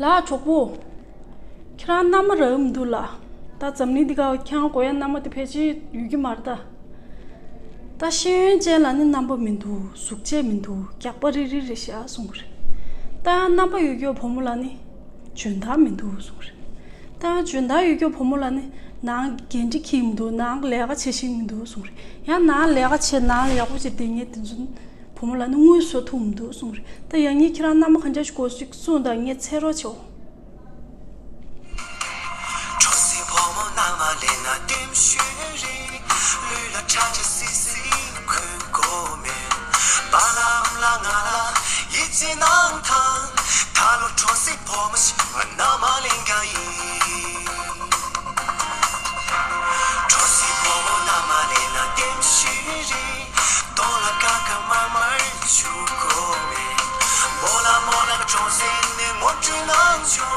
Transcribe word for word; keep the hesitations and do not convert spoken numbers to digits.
ལགས་གྲོགས་པོ། ཁྱེད་རང་མནའ་མ་རག་གི་མི་འདུག་ལགས། ད་འཛམ་གླིང་འདི་ག་ཁྱེད་རང་དགོས་ཡ་མནའ་མ་དེ་ཕལ་ཆེར་ཡོད་ཀྱི་མ་རེད་ད། ད་ཤེས་ཡོན་ཅན་ལ་ནི་རྣམ་པ་མི་འདུག་གཟུགས་བྱད་མི་འདུག་རྒྱགས་པ་རིལ་རིལ་རེད་ཤག་གསུང་གི་རེད། ད་རྣམ་པ་ཡོད་རྒྱུ་བུ་མོ་ལ་ནི་འཇོན་ཐང་མི་འདུག་གསུང་གི་རེད། ད་འཇོན་ཐང་ཡོད་རྒྱུ་བུ་མོ་ལ་ནི་ནང་འགན་འཁྲི་འཁྱེར་མི་འདུག་ནང་ལས་ཀ་བྱེད་ཤེས་མི་འདུག་གསུང་གི་རེད། ཡང་ནང་ལས་ཀ་བྱེད་ནང་ལ་ཡག་པོ་བྱེད་བསྡད་མཁན་དེ་ཚོ་བུ་མོ་ལ་ནི་དངུལ་བཟོ་ཐུབ་མི་འདུག་གསུང་གི་རེད། ད་ཡང་ངས་ཁྱེད་རང་མནའ་མ་གང་འདྲ་ཞིག་དགོས་ཞིག་གསུངས་དང་ངས་འཚོལ་རོགས་བྱེད། གྲོ་སི་ཕོ་མོ་ན་མ་ལེ་ན་ལྟེམ་ཤུ་རི། ལུས་ལ་ཁྲ་ཆ་སི་སི་གོན་གོ་མེད། པ་ལ་ཨམ་ལ་ང་ལ་ཡིད་ཆེས་གནང་དང་། ད་ལོ་གྲོ་སི་ཕོ་མོ་ཞིག་ང་ན་མ་ལེན་ག་ཡིན། གྲོ་སི་ཕོ་མོ་ན་མ་ལེ་ན་ལྟེམ་ཤུ་རི། ཏོ་ལ་ཀ་ཀ་མ་མ་ཞུ་གོ་མེད། མོ་ལ་མོ་ལ་གྲོ་སི་ནི་ངོ་སྤྲོད་གནང་ཞུ།